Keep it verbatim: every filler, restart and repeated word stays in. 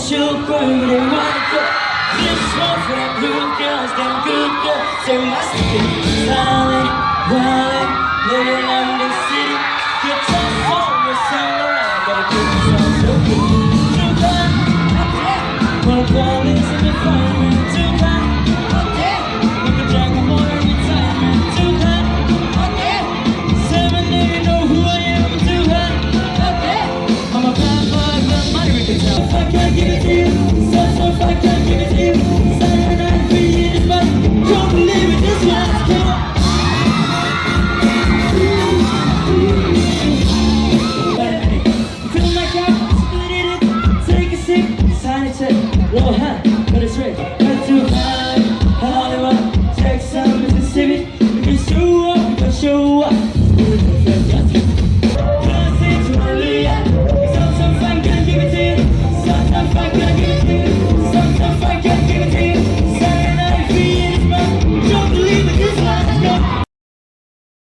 Syukur, this one for the good girls, them good girls, they must be silent, violent, living on